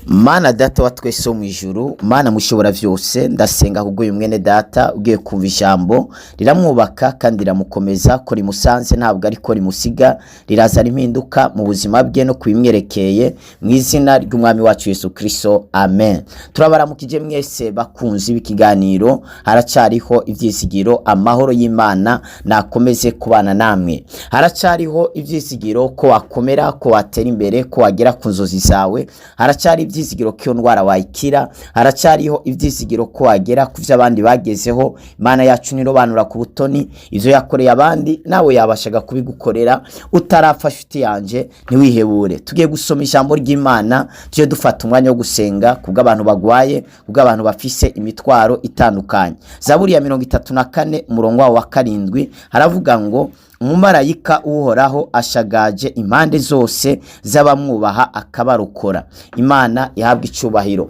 Mana Data wa twese wo mw'ijuru, Mana mushobora vyose, ndasenga kubw'uyu mwene data ugiye kumva ijambo riramwubaka kandi riramukomeza, ko rimusanze ntabwo ariko rimusiga, rirazana impinduka mu buzima bwe no kubimwerekeye, mu izina ry'Umwami wacu Yesu Kristo, amen. Turabaramukije mwese bakunzi b'ikiganiro Haracariho Ivyizigiro. Amahoro y'Imana nakomeze kubana namwe. Haracariho ivyizigiro ko wakomera, ko watera imbere, ko wagera ku nzozi zawe. Haracari ivyizigiro ko iyo ndwara wayikira. Haracariho ivyizigiro ko wagera ku vyo abandi bagezeho. Imana yacu ntirobanura ku butoni. Ivyo yakoreye abandi nawe yabashaga kubigukorera. Utarapfa, nshuti yanje, ntiwihebure. Tugiye gusoma ijambo ry'Imana, tujye dufata umwanya wo gusenga kubw'abantu bagwaye, kubw'abantu bafise imitwaro itandukanye. Zaburi ya 34, umurongo wawo wa 7, haravuga ngo: "Umumarayika Uhoraho ashagaje impande zose z'abamwubaha, akabarokora." Imana ihabwa icubahiro.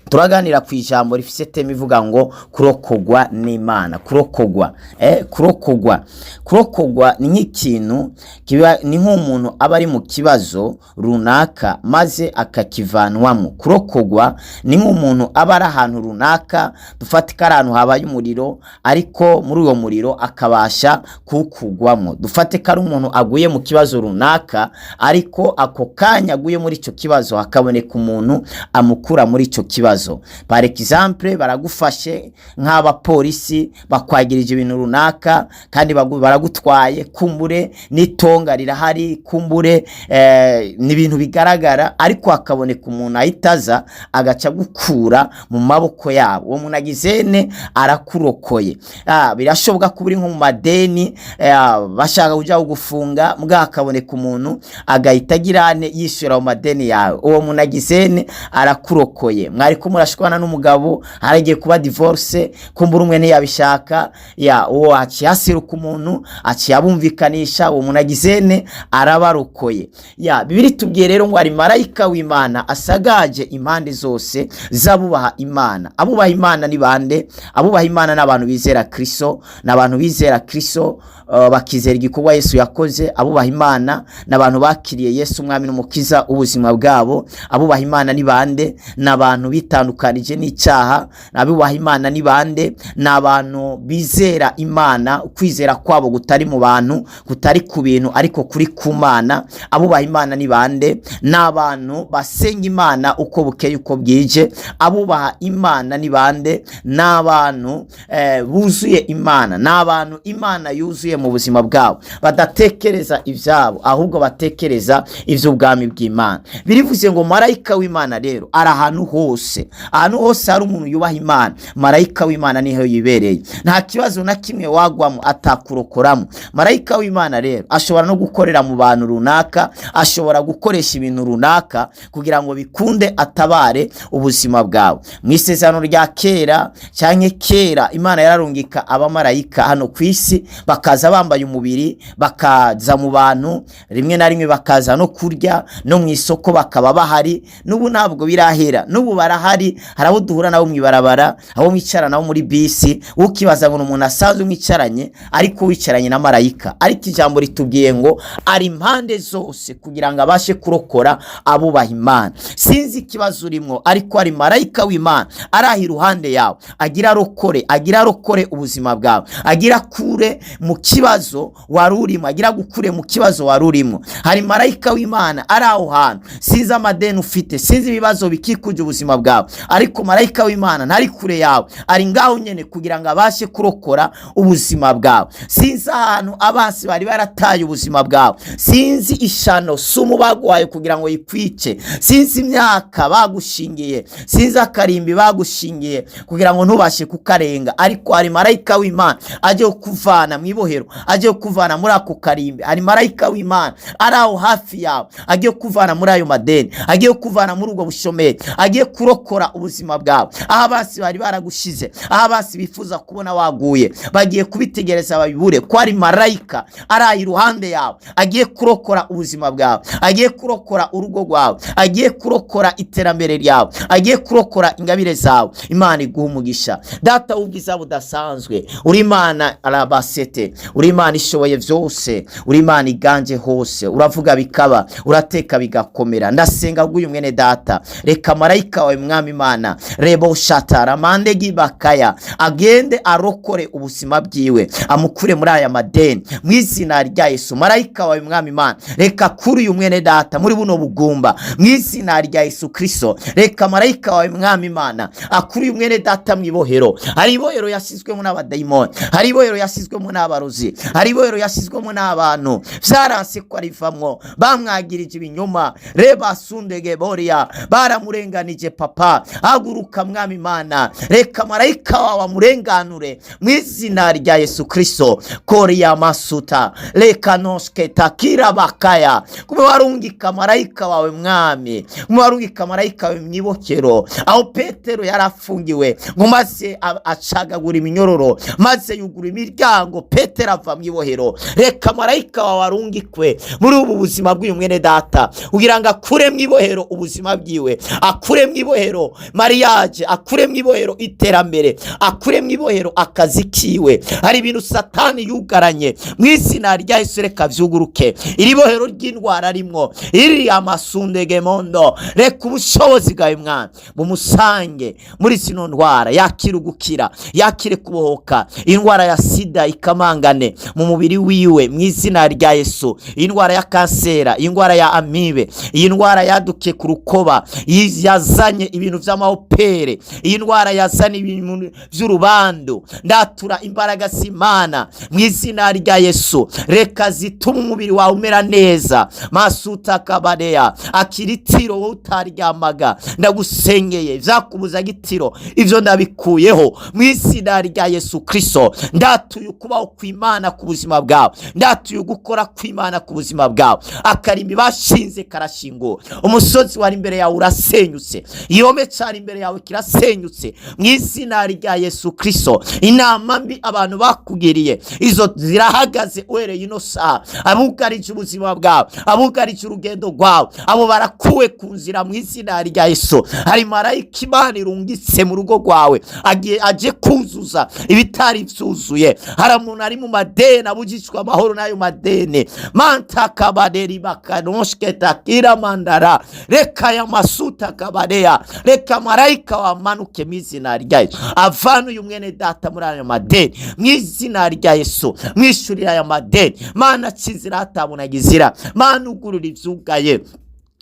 Turaganira ku ijambo rifise thème ivuga ngo kurokogwa n'Imana. Kurokogwa, kurokogwa, kurokogwa ni nk'ikintu kiba, ni nk'umuntu aba ari mu kibazo runaka maze akakivanwamo. Kurokogwa ni nk'umuntu aba ari ahantu runaka, dufate ko ari ahantu habaye umuriro, ariko muri uwo muriro akabasha kuwukugwamo. Dufate ko ari umuntu aguye mu kibazo runaka, ariko ako kanya aguye muri ico kibazo hakaboneka umuntu amukura muri ico kibazo. Par exemple, baragufashe nk'abapolisi, bakwagirije ibintu runaka kandi baragutwaye, kumbure n'itonga rirahari, kumbure ni ibintu bigaragara, ariko hakaboneka umuntu ahita aza agaca gukura mu maboko yabo. Uwo muntu agizene arakurokoye. Birashoboka ko uri nko mu madeni, bashaka kuja kugufunga, mbwa hakaboneka umuntu agahita agirane yishyura mu madeni yawe. Uwo muntu agizene arakurokoye. Mwariko murashwana n'umugabo, haragiye kuba divorce, kumbura umwe ntiyabishaka ya uwo, aciye hasiruka umuntu, aciye abumvikanisha. Uwo muntu agizene arabarokoye. Ya Bibiliya tubwiye rero ngo ari marayika w'Imana asagaje impande zose z'abubaha Imana. Abubaha Imana ni bande? Abubaha Imana ni abantu bizera Kristo, ni abantu bizera Kristo, bakizera igikorwa Yesu yakoze. Abubaha Imana ni abantu bakiriye Yesu Umwami n'Umukiza ubuzima bwabo. Abubaha Imana ni bande? Ni abantu bitandukanije n'icyaha. Abubaha Imana ni bande? Ni abantu bizera Imana, kwizera kwabo kutari mu bantu, kutari ku bintu, ariko kuri ku Mana. Abubaha Imana ni bande? Ni abantu basenga Imana uko bukeye uko bwije. Abubaha Imana ni bande? Ni abantu buzuye Imana, ni abantu Imana yuzuye mu buzima bwabo, badatekereza ibyabo ahubwo batekereza iby'ubwami bw'Imana. Birivuze ngo marayika w'Imana rero ari ahantu hose. Ahantu hose hari umuntu yubaha Imana, marayika w'Imana niho yibereye. Nta kibazo na kimwe wagwamo atakurokoramo. Marayika w'Imana rero ashobora no gukorera mu bantu runaka, ashobora gukoresha ibintu runaka kugira ngo bikunde atabare ubuzima bwawe. Mu Isezerano rya Kera cyangwa kera, Imana yararungika abamarayika hano ku isi, bakaza bambaye umubiri, bakaza mu bantu, rimwe na rimwe bakaza no kurya no mu isoko, bakaba bahari. N'ubu ntabwo birahera, n'ubu barahari. Hari abo duhura nabo mu ibarabara, abo mwicara nabo muri bisi, ukibaza ngo ni umuntu asanzwe mwicaranye, ariko wicaranye na marayika. Ariko ijambo ritubwiye ngo ari impande zose kugira ngo abashe kurokora abubaha Imana. Sinzi ikibazo urimo, ariko hari marayika w'Imana ari aho iruhande yawe, agira arokore, agira arokore ubuzima bwawe, agira kure mu kibazo wari urimo, agira gukure mu kibazo wari urimo. Hari marayika w'Imana ari aho hantu. Sinzi amadeni ufite, sinzi ibibazo bikikuje ubuzima bwawe, ariko marayika w'Imana ntari kure yawe, ari ngaho nyene kugira ngo abashe kurokora ubuzima bwawe. Sinzi ahantu abansi bari barataye ubuzima bwawe, sinzi ishano sumu baguhaye kugira ngo yikwice, sinzi imyaka bagushingiye, sinzi akarimbi bagushingiye kugira ngo ntubashe kukarenga, ariko hari marayika w'Imana agiye kuvana mu ibohero, agiye kuvana muri ako karimbi. Hari marayika w'Imana ari aho hafi yawe, agiye kuvana muri ayo madeni, agiye kuvana muri ubwo bushomeri, agiye kurokora. kurokora ubuzima bwawe. Aho abasi bari baragushize, aho abasi bifuza kubona waguye, bagiye kubitegereza babibure ko ari marayika araye iruhande yawe, agiye kurokora ubuzima bwawe, agiye kurokora urugo rwawe, agiye kurokora iterambere ryawe, agiye kurokora ingabire zawe. Imana iguha umugisha. Data w'ubwiza budasanzwe, uri Imana arabasete, uri Imana ishoboye byose, uri Imana iganje hose, uravuga bikaba, urateka bigakomera. Ndasenga bw'uyu mwene data, reka marayika wawe, mwami Imana, rebo shatara mandegi bakaya, agende arokore ubuzima bwiwe, amukure muri aya madeni mu izina rya Yesu. Marayika wawe, mwami Imana, reka kuri uyu mwene data muri buno bugumba mu izina rya Yesu Kristo. Reka marayika wawe, mwami Imana, akuri uyu mwene data mu ibohero. Hari ibohero yashyizwemo n'abadayimoni, hari ibohero yashyizwemo n'abarozi, hari ibohero yashyizwemo n'abantu vyaranse ko arivamwo, bamwagirije ibinyoma, reba sundege boria, baramurenganije. Papa, haguruka, mwami Imana, reka marayika wawe amurenganure mu izina rya Yesu Kristo. Koria masuta reka noske takira bakaya, kuba warungika marayika wawe, mwami, kuba warungika marayika wawe mu ibokero aho Petero yari afungiwe, ngo maze acagagura iminyororo, maze yugura imiryango, Petero ava mu ibohero. Reka marayika wawe arungikwe muri ubu buzima bw'uyu mwene data, kugira ngo akure mu ibohero ubuzima bwiwe, akure mu ibohero mariage, akure mu ibohero iterambere, akure mu ibohero akazi kiwe. Hari ibintu Satani yugaranye, mu izina rya Yesu reka vyuguruke. Iri bohero ry'indwara rimwo iri amasundegemondo, reka ubushobozi bwawe, mwana, bumusange muri zino ndwara, yakire ugukira, yakire kubohoka. Indwara ya sida ikamangane mu mubiri wiwe mu izina rya Yesu. Indwara ya kansera, indwara ya amibe, iyi ndwara yadukiye ku rukoba, iyi yazanye ibintu vy'amahopere, iyi ndwara yazanye ibintu vy'urubandu, ndatura imbaraga z'Imana mu izina rya Yesu, reka zituma umubiri wawe umera neza. Masuta kabadeya, akira itiro. Wowe utaryamaga, ndagusengeye, vyakubuza gitiro, ivyo ndabikuyeho mu izina rya Yesu Kristo. Ndatuye ukubaho kw'Imana ku buzima bwawe, ndatuye ugukora kw'Imana ku buzima bwawe. Akarimbi bashinze karashingura, umusozi wari imbere yawe urasenyutse, igihome cari imbere yawe kirasenyutse mu izina rya Yesu Kristo. Inama mbi abantu bakugiriye, izo zirahagaze uhereye ino saha. Abugarije ubuzima bwawe, abugarije urugendo rwawe, abo barakuwe ku nzira mu izina rya Yesu. Hari marayika Imana irungitse mu rugo rwawe, agiye aje kuzuza ibitari vyuzuye. Hari umuntu ari mu madeni, abujijwe amahoro n'ayo madeni. Mantakabaderi bakanoshketakira mandara, reka ya masuta kabadeya, reka marayika wamanuke mu izina rya Yesu, avana uyu mwene data muri ayo madeni mu izina rya Yesu, mwishurira aya madeni. Mana, kizira hatabonaga izira, Mana, ugurura ivyugaye,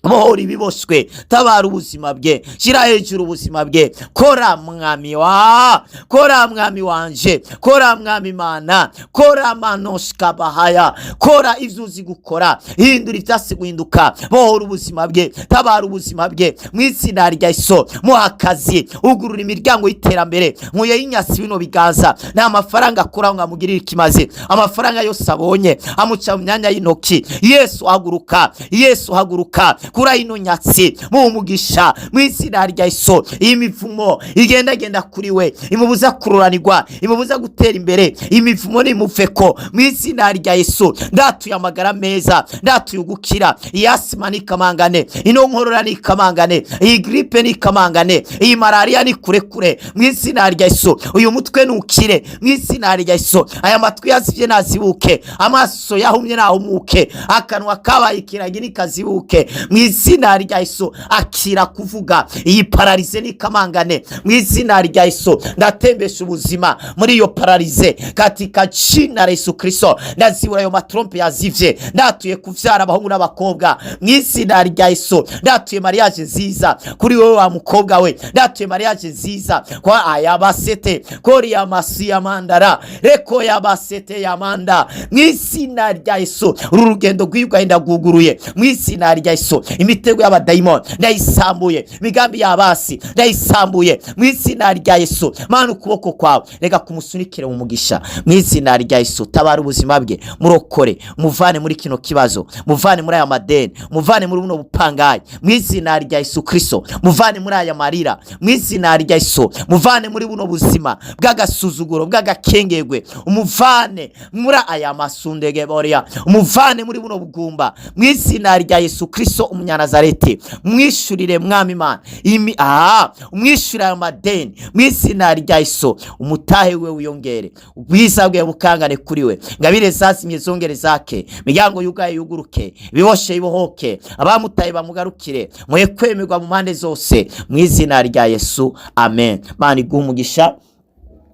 bohora ibiboswe, tabara ubuzima bwe, shyira hejuru ubuzima bwe. Kora mwami wa, kora mwami wanje, kora mwami Mana, kora manoshikabahaya, kora ivyo uzi gukora, hindura ivyasi guhinduka, bohora ubuzima bwe, tabara ubuzima bwe mu izina rya Yesu. Muha akazi, ugurura imiryango y'iterambere. Nkuye y'inyasi bino biganza, nta mafaranga akuraho ngo amugirire ikimazi, amafaranga yose abonye amuca mu myanya y'intoki. Yesu haguruka, Yesu haguruka, kura ino nyatsi, muha umugisha mu izina rya Yesu. Iyi mivumo igendagenda kuri we, imubuza kururanirwa, imubuza gutera imbere, iyi mivumo nimuveko mu izina rya Yesu. Ndatuye amagara meza, ndatuye ugukira. Iyi asima nikamangane, ino nkorora nikamangane, iyi grippe nikamangane, iyi malariya ni kurekure mu izina rya Yesu. Uyu mutwe nukire mu izina rya Yesu. Aya matwi yazivye nazibuke, amaso yahumye nahumuke, akanwa kabaye ikiragi nikazibuke mu izina rya Yesu. Akira kuvuga, iyi paralysie nikamangane mu izina rya Yesu. Ndatembesha ubuzima muri iyo paralysie katika jina la Yesu Kristo. Ndazibura ayo matrompes yazivye. Ndatuye kuvyara abahungu n'abakobwa mu izina rya Yesu. Ndatuye mariage nziza kuri wowe wa mukobwa we, ndatuye mariage nziza kwa ayabasete kori ya masi ya mandara reko yabasete ya manda mu izina rya Yesu. Uru rugendo rw'ibwa ndagwuguruye mu izina rya Yesu. Imitego y'abadayimoni ndayisambuye, imigambi y'abasi ndayisambuye mu izina rya Yesu. Mana, ukuboko kwawe reka kumusunikire mu mugisha mu izina rya Yesu. Tabara ubuzima bwe, murokore, muvane muri kino kibazo, muvane muri aya madeni, muvane muri buno bupangayi mu izina rya Yesu Kristo, muvane muri aya marira mu izina rya Yesu, muvane muri buno buzima bw'agasuzuguro, bw'agakengegwe, umuvane muri aya masundege boria, umuvane muri buno bugumba mu izina rya Yesu Kristo umunyanazareti. Mwishurire, Mwami Imana, imi aha, umwishyurire ayo madeni mu izina rya Yesu. Umutahe we wiyongere, ubwiza bwe bukangane kuri we, ngabire zazimye zongere zake, imiryango yugaye yuguruke, ibiboshe bibohoke, abamutaye bamugarukire, muhe kwemerwa mu mpande zose mu izina rya Yesu, amen. Mana iguhe umugisha.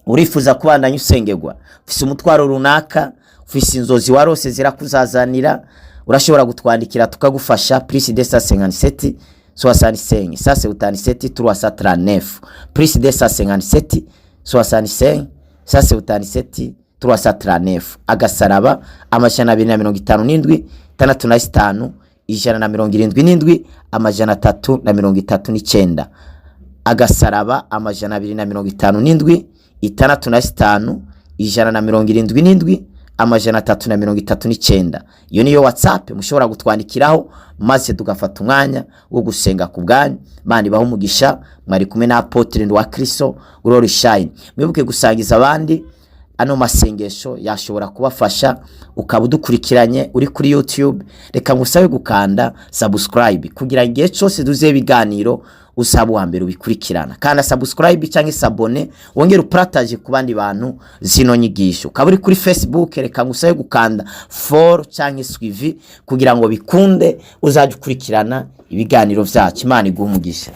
Urifuza kubandanya usengerwa, ufise umutwaro runaka, ufise inzozi warose zirakuzazanira, urashobora gutwandikira tukagufasha: +257 65 177 339, +257 65 177 339, agasaraba 257 65 177 339, agasaraba 257 65 177 339. Iyo niyo WhatsApp mushobora gutwandikiraho, maze tugafata umwanya wo gusenga ku bwanyu. Imana ibahe umugisha. Mwari kumwe na Apôtre wa Kristo Glory Shine. Mwibuke gusangiza abandi ano masengesho, yashobora kubafasha. Ukaba udukurikiranye uri kuri YouTube, reka ngusabe gukanda subscribe kugira igihe cyose duze ibiganiro usaba uwa mbere ubikurikirana. Kanda subscribe cyangwa s'abonner, wongere upartage ku bandi bantu zino nyigisho. Ukaba uri kuri Facebook, reka ngusabe gukanda follow cyangwa suivi kugira ngo bikunde uzajya ukurikirana ibiganiro byacu. Imana iguhe umugisha.